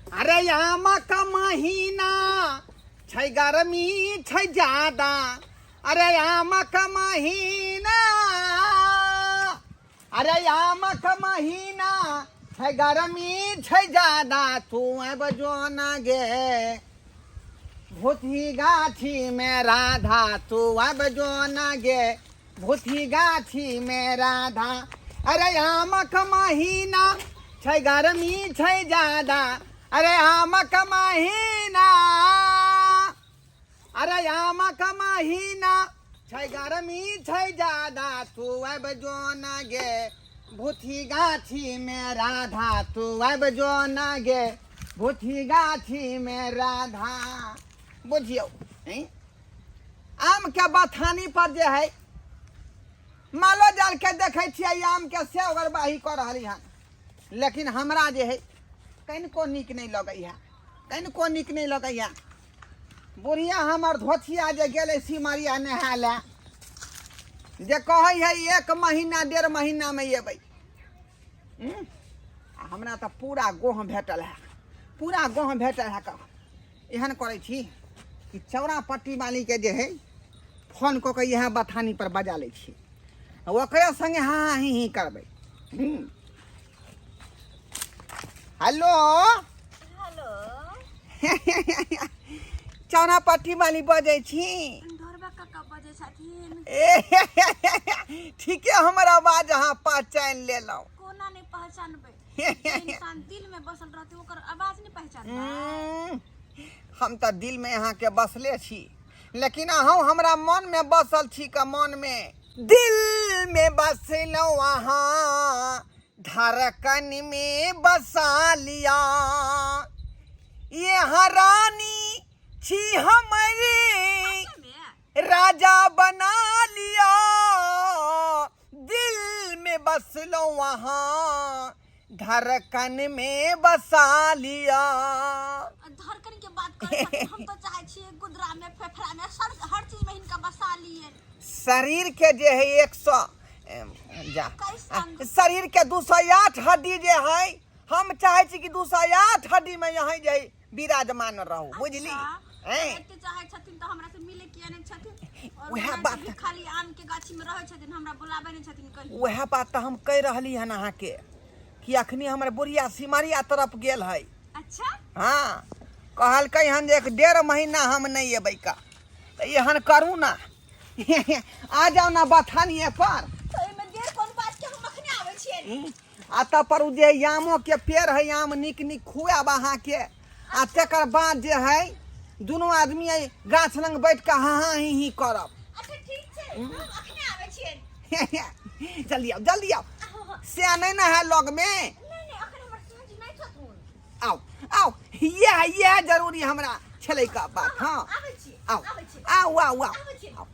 अरे आमक महीना छै, गर्मी छै ज्यादा। अरे आमक महीना, अरे आमक महीना छै, गर्मी छै ज्यादा, तू आबि जो ना गे भूतही गाछी में राधा, तू आबि जो ना गे भूतही गाछी में राधा। अरे आमक महीना छै, गर्मी छै ज्यादा। अरे आमक महीना, अरे आमक महीना छै, गर्मी छै ज्यादा, तू आबि जो ना गे भूतही गाछी में राधा, तू आबि जो ना गे भूतही गाछी में राधा। बुझियौ हैं? आम के बथानी पर जे है मालो जाल के देखै छियै आम के से ओगरबाही कऽ रहली हन, लेकिन हमरा जे है कनिको नीक नहि लगैया, कनिको नीक नहि लगैया। बुढ़िया हमर धोथिया जे गेलै सिमरिया नहाय लए, जे कहै है एक महीना 1.5 महीनामे एबै। आ हमरा तऽ पूरा गोह भेटल है, पूरा गोह भेटल है। कह एहन करै छी कि चौरा पट्टी वालीके जे है फोन कऽ के इएह बथानी पर बजा लै छी, ओकरे संगे हाँ हाँ ही ही करबै। हेलो। हेलो। चौरा पट्टी वाली बजै छी? धोरबा काका बजै छथिन। ए, ठीके हमर आवाज अहाँ पहचानि लेलहुँ। कोना नहि पहचानबै? जे इंसान दिल में बसल रहतै ओकर आवाज नहि पहचानबै? हम तऽ दिलमे अहाँके बसले छी, लेकिन अहूँ हमरा मनमे बसल छी का मनमे। दिल में बसलहुँ अहाँ, धड़कन में बसा लिया, यहाँ रानी छी हमरे में राजा बना लिया, दिल में बसलहुँ अहाँ, धड़कन में बसा लिया। धड़कन के बात करै छथिन, हम तऽ चाहै छियै गुदरा में, फेफड़ा में, हर चीज में हिनका बसा लिए। शरीर के जे है 100 जा 21 अंग। शरीर के 208 हड्डी जे है, हम चाहे छी कि 208 हड्डी में यहाँ जे है विराजमान रहू, बुझली? अच्छा, हैं? एते चाहै छथिन तऽ हमरा से मिले किया नहि छथिन? और उएह ओना तऽ बात। भी खाली आम के गाछी में रहै छथिन, हमरा बुलाबै नहि छथिन कहियो। वएह बात तऽ हम कहि रहली हन अहाँके कि अखनी हमर बुढ़िया सिमरिया तरफ गेल है। अच्छा। हाँ, कहलकै हन जे 1.5 महीना हम नहि एबै का, तऽ एहन करू ना, आ जाउ ना बथानिए पर। तऽ एहिमे देर कोन बात के? हम अखने आबै छियै। आ तब पर उ जे आमो के पेड़ है, आम नीक नीक खुआब अहाँके, आ तकर बाद जे है दुनू आदमी एहि गाछ लग बैठ कऽ हाँ हाँ ही ही करब। अच्छा, ठीक छै, हम अखने आबै छियै। जल्दी आउ, जल्दी आउ। से नहि ने है लग में? नहि नहि, अखन हमर साँझ नहि छथुन। आउ आउ, इएह इएह जरूरी हमरा छलै का बात। हाँ। आबै छी। आउ। आबै छी। आउ आउ आउ। आबै छी। आउ।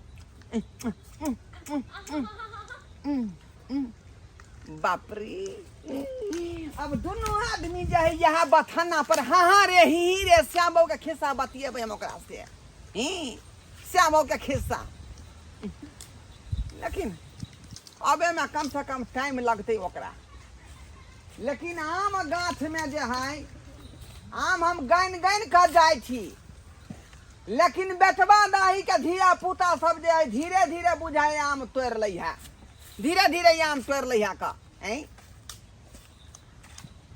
बाप रे, अब दुनू आदमी जे है यहाँ बथाना पर हाँ हाँ रे ही ही रे श्याम बाबू के खिस्सा बतियेबै हम ओकरा से ही, श्याम बाबू के खिस्सा। लेकिन अबे में कम से कम टाइम लगतै ओकरा, लेकिन आम गाछ में जे है आम हम गानि गानि कऽ जाइ छी, लेकिन बेटबा दाही के धिया पुता सब जे है धीरे धीरे बुझाय आम तोड़ि लै है, धीरे धीरे आम तोड़ि लै है का। ऐं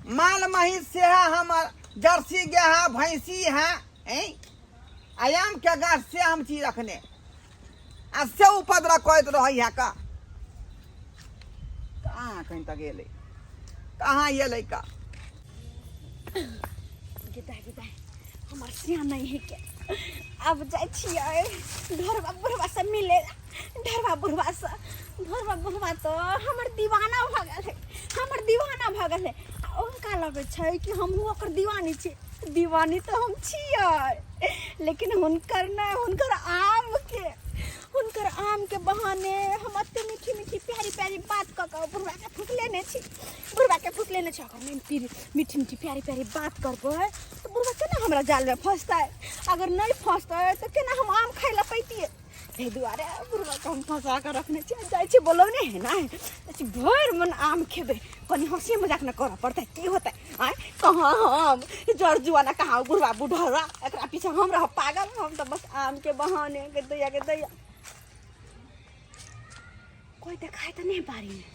माल महींस से है हमर, जर्सी गाय है, भैंसी है, ऐं आ आम के गाछ से हम छी रखने, आ से उपद्रव करैत रहै है का। कहाँ एखन तक एलै, कहाँ एलै का? गिदा गिदा, हमर सिया नहीं है के। अब जाइ छियै ढोरबा बुढ़वा से मिले। ढोरबा बुढ़वा से, ढोरबा बुढ़वा तो हमर दीवाना भऽ गेल है, हमर दीवाना भऽ गेल है। आ हुनका लगै छै कि हमहूँ ओकर दीवानी छी। दीवानी तऽ हम छियै, लेकिन हुनकर नहि, हुनकर आमके। हुनकर आमके बहाने हम एते मीठी मीठी प्यारी प्यारी बात कऽ कऽ बुढ़वाके फुकलेने छी, बुढ़वाके फुकलेने छी। अगर नहि मीठी मीठी प्यारी प्यारी बात करबै तऽ बुढ़वा केना हमरा जालमे फँसतै? अगर नहि फँसतै तऽ केना हम आम खाइ लए पैतियै? ताहि दुआरे बुढ़वा के हम फंसा कऽ रखने छियै। जाइ छियै बोलौने है ने, भरि मन आम खेबै, कनि हँसी मजाक ने करऽ पड़तै, की होतै? आँय, कहाँ हम जर जुआना, कहाँ बुढ़वा बुढ़वा, एकरा पीछे हम रहब पागल? हम तऽ बस आमके बहाने। के दैया, के दैया, कोई देखाय तऽ नहि बारीमे।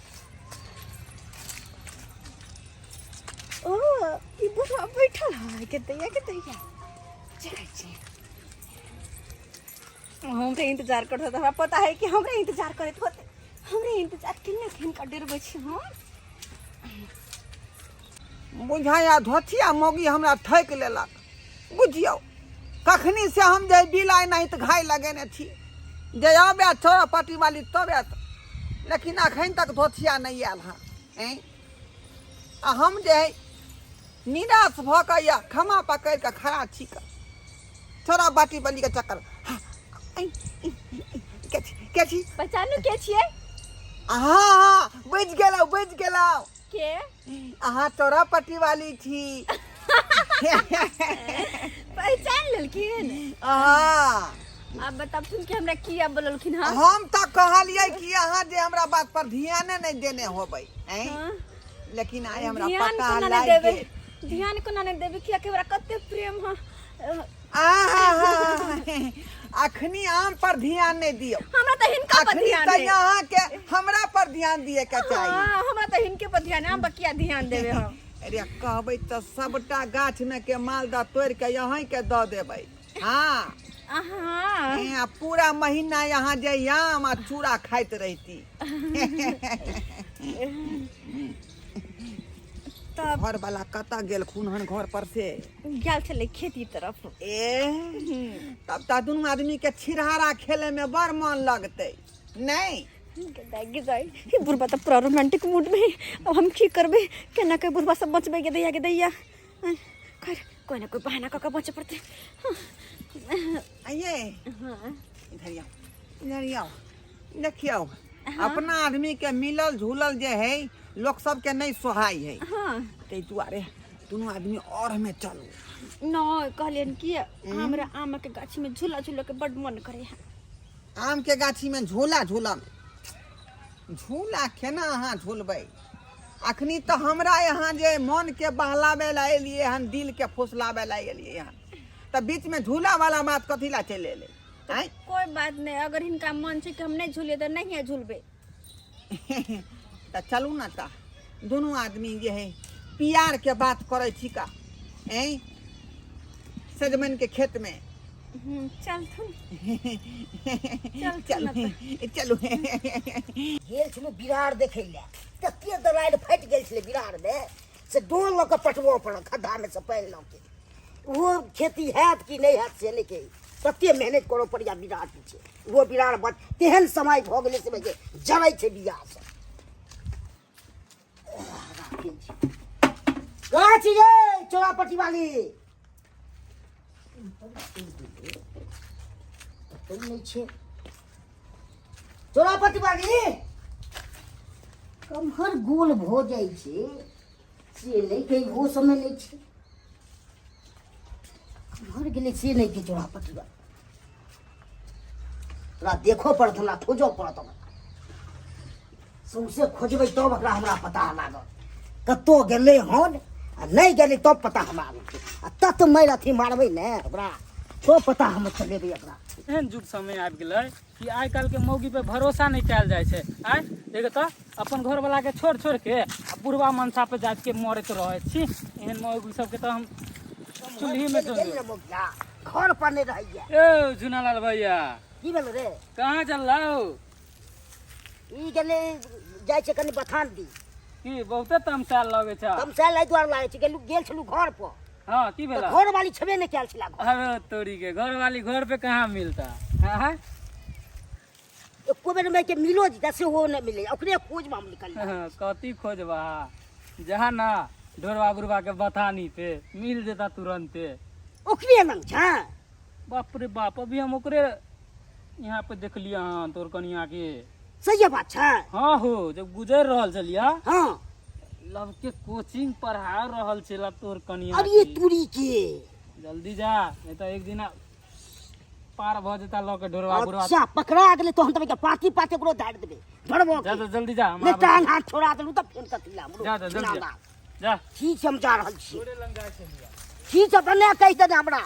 ओ, ई बुढ़वा बैठल है। के दैया, के दैया, जाइ छी। हमरे इंतजार करत होते, हमरा पता है कि हमरे इंतजार करत होते। हमरे इंतजार केने हिनका डरबै छी हम। बुझाया धोथिया मौगी हमरा ठकि लेलक। बुझियौ, कखनी से हम जे बिलाइ नहीं तऽ घाय लगेने छी जे आबे छोड़ा पटी वाली तब आयत, लेकिन अखन तक धोथिया नहि आयल हँ। ऐं आ हम जे है निराश भऽ कऽ या खमा पकड़ि कऽ खड़ा छी कऽ छोड़ा बाटी वाली के चक्कर। हाँ, ऐं, ऐं, ऐं, के छी, के छी? पहचानू के छियै? हाँ हाँ, बुझि गेलहुँ, बुझि गेलहुँ। के? अहाँ चौरा पट्टी वाली छी। पहचान लेलखिन? हाँ। आब बताबथुन कि हमरा किया बोललखिन? हाँ, हम तऽ कहलियै कि अहाँ जे हमरा बात पर ध्याने नहि देने होबै, ऐं? हाँ। लेकिन आइ हमरा ध्यान पता कोना नहि लागि देबै? गेल। ध्यान कोना नहि देबै? किया कि हमरा कते प्रेम है। आहा, अखनी आम पर ध्यान नहि दियौ। हमरा तऽ हिनका पर अखनी ध्यान तऽ है। अहाँके हमरा पर ध्यान दिए के चाही। हाँ, हमरा तऽ हिनके पर ध्यान है, आम पर किया ध्यान देबै हम? अरे, कहबै तऽ सबटा गाछ में के मालदह तोड़ि के अहीं के दऽ देबै। हाँ। अहाँ आ पूरा महीना यहाँ जे आम आ चूड़ा खाइत रहती। तब घर वाला कतऽ गेलखुन हन घर पर से? गेल छलै खेती तरफ। ए, तब तऽ दुनू आदमी के छिरहारा खेले में बड़ मन लगतै नहीं? गे दाई, बुढ़बा तऽ पूरा रोमांटिक मूड में है। अब हम की करबै? केना के बुढ़बा सब बचबै? गे दैया, गे दैया। खैर, कोई ना कोई बहाना कऽ के बचे पड़तै। आइए, इधर आओ, इधर आओ। देखियौ, अपना आदमी के मिलल झूलल जे है, लोक सबके नहीं सोहाई है। ताहि दुआरे दुनू आदमी और में चलू। न कहलियन कि हमरा आमके गाछीमे झूला झूलऽ के बड्ड मन करे है। आम के गाछी में झूला झूलम? झूला केना अहाँ झूलबै? अखनी तऽ हमरा यहाँ जे मन के बहलाबै लए एलियै हन, दिल के फुसलाबै लए एलियै हन, तऽ बीच में झूला वाला बात कथी ला चलि एलै? आँय? कोई बात नहीं, अगर हिनका मन छै कि हम नहीं झूलिए तऽ नहिए झूलबै। तऽ चलू ने, तऽ दुनू आदमी जे है पियार के बात करै छी का, ऐं, सजमनि के खेत में। चलथुन, चलथुन। चलू। ने। चलू। गेल छलहुँ बिरार देखै लए, तते दरारि फाटि गेल छलै बिरारमे से डोल लऽ कऽ पटबऽ पड़ल खद्धामे से पानि लऽ के। ओहो खेती हैत कि नहि हैत से नहि कही, तते मेहनत करऽ पड़ैए बिरार पीछे। ओहो बिरार बच तेहन समय भऽ गेलै से जे जरै छै बिया सब। कहाँ छी गे चोरापट्टी वाली? कतौ नहि छै चोरापट्टी वाली। कम्हर गोल भऽ जाइ छै से नहि कही, ओ समय नहि छै। कम्हर गेलै से नहि कही। चोरापट्टी वाली तोरा देखो पड़त, हमरा खोजऽ पड़त। हमरा सौंसे खोजबै तब एकरा हमरा पता लागत कतौ गेलै हन आ नहि गेलै, तब पता हमरा लगतै। आ तत मारि अथी मारबै ने ओकरा, तो पता हम चलेबै एकरा। एहन युग समय आबि गेलै कि आइ काल्हिके मौगी पे भरोसा नहि कयल जाइ छै। आँय, देखो तऽ अपन घरवलाके छोड़ि छोड़ि के आ बुढ़वा मनसा पे जाके मरैत रहै छी। एहन मौगी सबके तऽ हम चूल्हीमे चलि गेल ने मौगिया, घर पर नहि रहैया। ए झुनालाल भैया। की भेल रे? कहाँ चललौ? ई गेलै, जाइ छै कनि बथान दी। की बहुते तमसायल लगै छ? तमसायल एहि दुआरे लागै छै, गेलु गेल छलु घर पर। हाँ, की तऽ भेला? घरवाली छेबे नहि कयल छलै घर। अरे तोरी के, घरवाली घर पे कहाँ मिलता? हाँ हाँ। एको बेर में के मिलो जेतै सेहो नहि मिलै, ओकरे खोजमे हम निकललियै। हाँ, कथी खोजबा? जहाँ ना ढोरबा बुढ़बा के बथानी पे मिल जेता तुरंते। ओकरे लग छै। बाप रे बाप, अभी हम ओकरे यहाँ पे देखलियै हन तोर कनिया के। सही बात छै? हाँ हो, जब गुजर रहल छलिया, लव के कोचिंग पढ़ा रहल छला तोर कनिया अरे के। तुरी के। जल्दी जा, नहीं तो एक दिन पार भऽ जेता लऽ के ढोरवा बुढ़वा। अच्छा पकड़ा गेलै तो हम तब के पाती पाती ओकरो दाड़ि देबै धरबो जा जा जल्दी जा, हम नहि आबै टांग हाथ छोड़ा देलहुँ तऽ फेर कथी ला जा जा जल्दी जा। जा। ठीक छै, हम जा रहल छी। तोरे लग जाइ छलियै। ठीक छै, बने कहि देने हमरा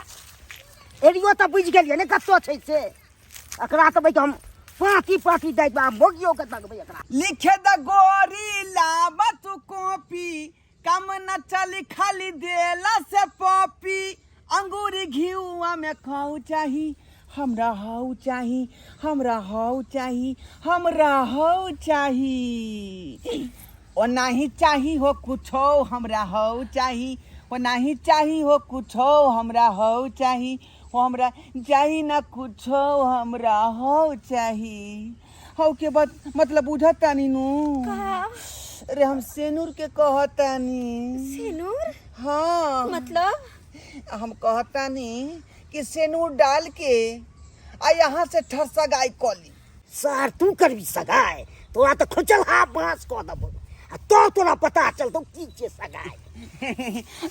एरियो तऽ बुझि गेलियै ने कतऽ छै से। एकरा तऽ बैठ हम पाँती पाँती दै आ मोगियो के तकबै एकरा। लिखे द गोरी लाबत कॉपी, कम न चली खाली देला से पॉपी, अंगूरी घिउआ में खाऊ चाही हमरा, हाउ चाही हमरा, हाउ चाही हमरा, हाउ चाही ओ नाही चाही हो कुछो हमरा, हाउ चाही ओ नाही चाही हो कुछो हमरा, हाउ चाही ओ हमरा, चाही ना कुछो हमरा, हाउ चाही। हौ के बात मतलब बुझत तानी नु? का? अरे हम सेनूर के कहतानी। सिनूर? हाँ। मतलब? हम कहतानी कि सेनूर डाल के आ यहाँ से ठरसा गाय कली। सार तू करबी सगाय? तोरा तऽ खोचल हा बाँस कऽ देबो आ तो तोरा पता चलतौ की छै सगाय।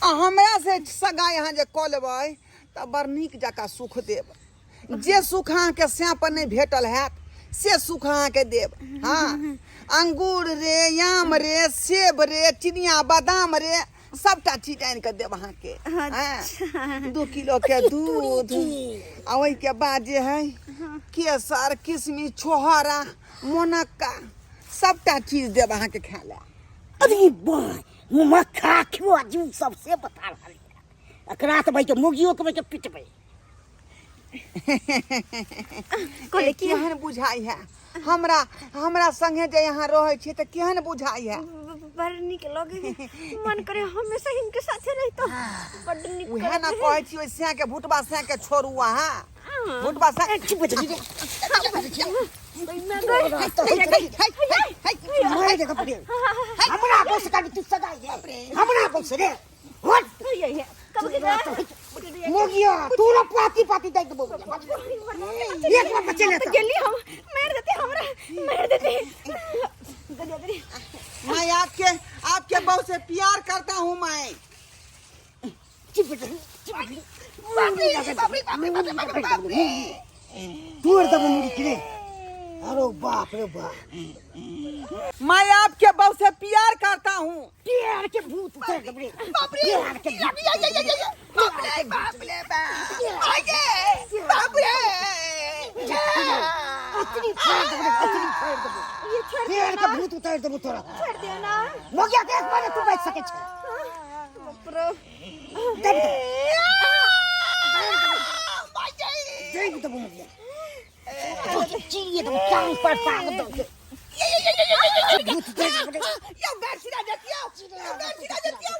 आ हमरा से सगाई अहाँ जे कऽ लेबै तऽ बड़ नीक जकाँ सुख देब। जे सुख अहाँके सैं पर नहि भेटल हैत से सुख अहाँके देब। हाँ, अंगूर रे, आम रे, सेब रे, चिनिया बादाम रे, सबटा चीज आनि कऽ देब अहाँके। हाँ, 2 किलो के दूध आ ओहिके बाद जे है केसर, किशमिश, छोहरा, मोनक्का, सबटा चीज देब अहाँके खाय लए। अरे बाय मक्खा खियो अजीब सबसे बता रहल है। एकरा तऽ भाई के मुगियो के भाई के पिटबै। कहले की केहन बुझाइ है हमरा, हमरा संगे जे यहाँ रहै छी तऽ केहन बुझाइ है? बड़ नीक लगे, मन करे हमेशा इनके साथे रहितो, बड़ नीक। उहे ना कहै छी, ओहि सैं के भुटबा सैं के छोड़ू अहाँ, भुटबा सैं। की बजली रे? हमरा बोस का तू सगाई रे, हमरा बोस रे, हट। मोगिया तोरा पाती पाती दे देबो, एक बार बचे ले तो गेली हम, मार देते हमरा, मार देते। मैं आपके आपके बहू से प्यार करता हूँ मैं। चुप चुप, तोड़ देबो मुड़ी के। अरे बाप रे बाप, मैं आपके बहू से प्यार करता हूँ। प्यार के भूत उतर देबो रे, प्यार के। बाप रे बाप रे बाप रे, अतनी फाड़ देबो रे, अतनी फाड़ देबो। ये छोड़ प्यार के भूत उतार देबो तोरा। छोड़ दियो ना मोगिया के, एक बार तू बच सके छै? बाप रे, देब देब देबो मोगिया, चिड़िए देबो, टांग पर टांग दो के भूत दे देबो। यो गाड़ छिड़ा जतियो, यो गाड़ छिड़ा जतियो।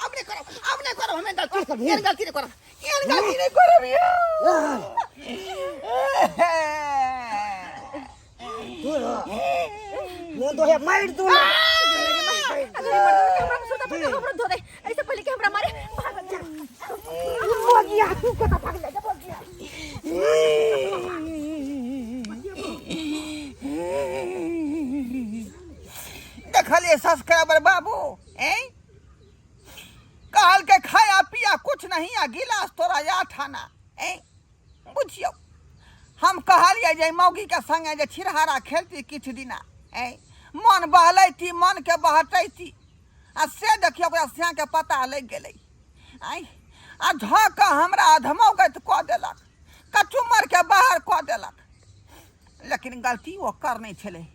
अब नहीं करो, अब नहीं करो, हमें गलती, एहन गलती नहीं करो, एहन गलती नहीं करो यो। मुंह तो है मार दू ना। अगर ये मर्द के हमरा सुनता पड़े, हमरा धो दे ऐसे पहले कि हमरा मारे। भाग जा मोगिया, तू कता भाग जा मोगिया? देखलिए सब्सक्राइबर बाबू, हैं कहल के खाया पिया कुछ नहीं आ गिलास तोरा या ठाना। हैं बुझियो, हम कहलिए जे मौगी के संगे जे छिरहारा खेलती किछु दिना, हैं मन बहलैती, मन के बहटैती, आ से देखियो ओकरा सैं के पता लागि गेलै। आँय आ धऽ कऽ हमरा अधमौगत कऽ देलक, कचुमर के बाहर कऽ देलक। लेकिन गलती ओकर नहि छलै,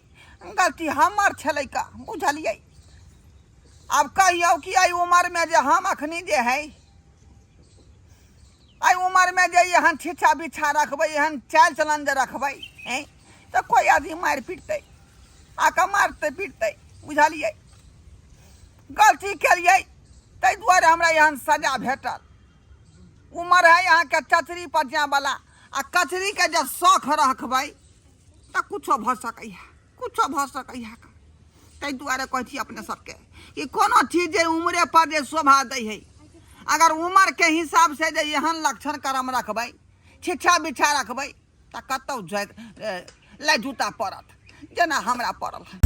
गलती हमर छलै का, बुझलियै? आब कहियौ कि एहि उमरमे जे हम अखनी जे है, एहि उमरमे जे एहन छिछा बिछा रखबै, एहन चालि चलन जे रखबै, हैं तऽ कोइ आदमी मारि पिटतै, आके मारतै पिटतै, बुझलियै? गलती केलियै, ताहि दुआरे हमरा एहन सजा भेटल। उमर है अहाँके चचरी पर जायवला, आ कचरीके जे शौख रखबै तऽ कुछो भऽ सकैए, कुछो भऽ सकैए। ताहि दुआरे कहै छी अपने सबके कि कोनो चीज जे उमरे पर जे शोभा दै है, अगर उमरके हिसाबसँ जे एहन लक्षण करम रखबै, छिछा बिछा रखबै, तऽ कतहु जाय लै जूता पड़त, जेना हमरा पड़ल है।